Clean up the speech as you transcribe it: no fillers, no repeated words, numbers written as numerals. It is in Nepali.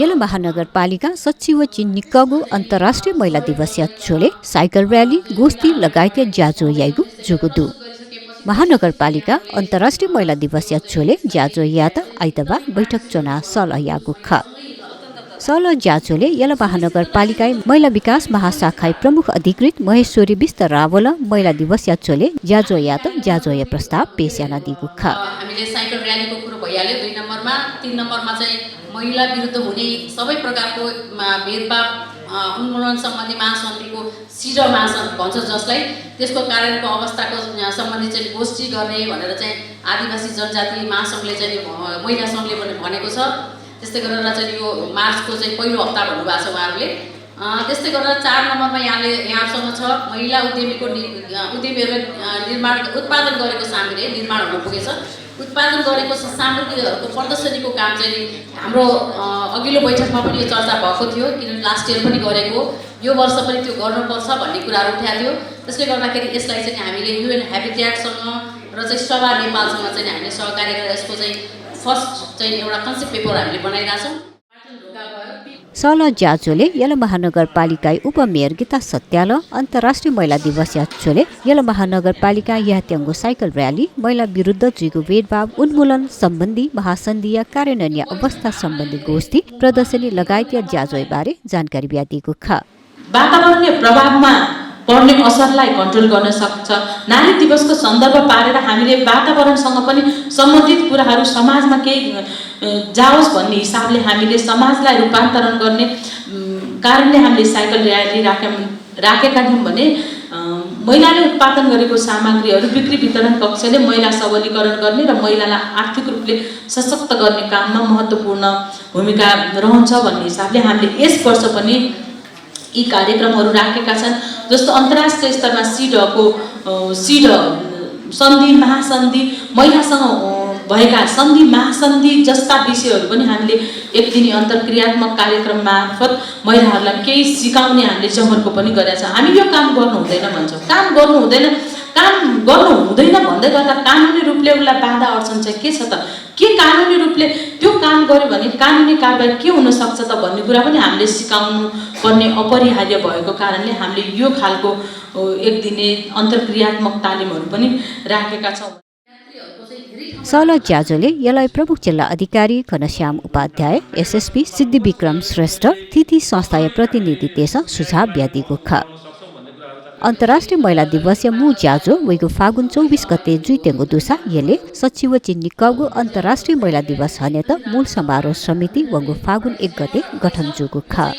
यला महानगरपालिका सचिव चिन्निकगु अन्तर्राष्ट्रिय महिला दिवस छोले साइकल र्याली गोष्ठी लगायत ज्याजो याइगु जुगुदु महानगरपालिका अन्तर्राष्ट्रिय महिला दिवस छोले ज्याजो यात आइतबार बैठक चुना सलयागु ख सल ज्याजोले यला महानगरपालिका महिला विकास महाशाखाई प्रमुख अधिकृत महेश्वरी बिस्त रावल महिला दिवस छोले ज्याजो यात ज्याजो प्रस्ताव पेश याना दिगु ख हामीले साइकल र्यालीको कुरो भइहाल्यो 2 नम्बरमा 3 नम्बरमा चाहिँ महिला विरुद्ध हुने सबै प्रकारको भेदभाव उन्मूलन सम्बन्धी महासन्धिको सिडा महासन्धि भन्छ जसलाई त्यसको कार्यको अवस्थाको सम्बन्धी चाहिँ गोष्ठी गर्ने भनेर चाहिँ आदिवासी जनजाति महासङ्घले चाहिँ महिला सङ्घले पनि भनेको छ। त्यस्तै गरेर चाहिँ यो मार्चको चाहिँ पहिलो हप्ता भन्नुभएको छ उहाँहरूले। त्यस्तै गरेर 4 नम्बरमा यहाँसँग छ महिला उद्यमीहरूले निर्माण उत्पादन गरेको सामग्री निर्माण हुन पुगेछ। उत्पादन गरेको सामग्रीहरूको प्रदर्शनीको काम चाहिँ हाम्रो अघिल्लो बैठकमा पनि यो चर्चा भएको थियो, किनभने लास्ट इयर पनि गरेको यो वर्ष पनि त्यो गर्नुपर्छ भन्ने कुराहरू उठाएको थियो। त्यसले गर्दाखेरि यसलाई चाहिँ हामीले युएन ह्याबिट्याटसँग र चाहिँ सभा नेपालसँग चाहिँ हामीले सहकार्य गरेर यसको चाहिँ फर्स्ट चाहिँ एउटा कन्सेप्ट पेपर हामीले बनाइरहेछौँ। सल ज्याजोले यला महानगरपालिका उपमेयर गीता सत्याल अन्तर्राष्ट्रिय महिला दिवस छोले यला महानगरपालिका यात्याङ्गो साइकल र्याली महिला विरुद्ध जुगु भेदभाव उन्मूलन सम्बन्धी महासन्धीय कार्यान्वयन अवस्था सम्बन्धी गोष्ठी प्रदर्शनी लगायत ज्याजो बारे जानकारी दिएको ख वातावरणीय प्रभावमा पर्ने असरलाई कन्ट्रोल गर्न सक्छ। नारी दिवसको सन्दर्भ पारेर हामीले वातावरणसँग पनि सम्बन्धित कुराहरू समाजमा केही जाओस् भन्ने हिसाबले हामीले समाजलाई रूपान्तरण गर्ने कारणले हामीले साइकल र्याली राखेका थियौँ भने महिलाले उत्पादन गरेको सामग्रीहरू बिक्री वितरण कक्षले महिला सबलीकरण गर्ने र महिलालाई आर्थिक रूपले सशक्त गर्ने काममा महत्त्वपूर्ण भूमिका रहन्छ भन्ने हिसाबले हामीले यस वर्ष पनि यी कार्यक्रमहरू राखेका छन्। जस्तो अन्तर्राष्ट्रिय स्तरमा सिड सन्धि महासन्धि महिलासँग भएका सन्धि महासन्धि जस्ता विषयहरू पनि हामीले एक दिने अन्तर्क्रियात्मक कार्यक्रम मार्फत महिलाहरूलाई केही सिकाउने हामीले जमर्को पनि गरेका छौँ। हामी यो काम गर्नु हुँदैन भन्छौँ, काम गर्नु हुँदैन भन्दै गर्दा कानुनी रूपले उसलाई बाधा अड्चन चाहिँ के छ त, के कानुनी रूपले त्यो काम गर्यो भने कानुनी कारबाही के हुन सक्छ त भन्ने कुरा पनि हामीले सिकाउनु पर्ने अपरिहार्य भएको कारणले हामीले यो खालको एक दिने अन्तर्क्रियात्मक तालिमहरू पनि राखेका छौँ। सल ज्याजोले यसलाई प्रमुख जिल्ला अधिकारी घनश्याम उपाध्याय एसएसपी सिद्धि विक्रम श्रेष्ठ तिथि संस्थाय प्रतिनिधि तेस सुझाव दिएको ख अन्तर्राष्ट्रिय महिला दिवस मु ज्याजो वैगु फागुन 24 गते जुइतेंगो दुसा येले सचिव चिन्निकगु अन्तर्राष्ट्रिय महिला दिवस हने त मूल समारोह समिति वंगु फागुन 1 गते गठन जुगु ख।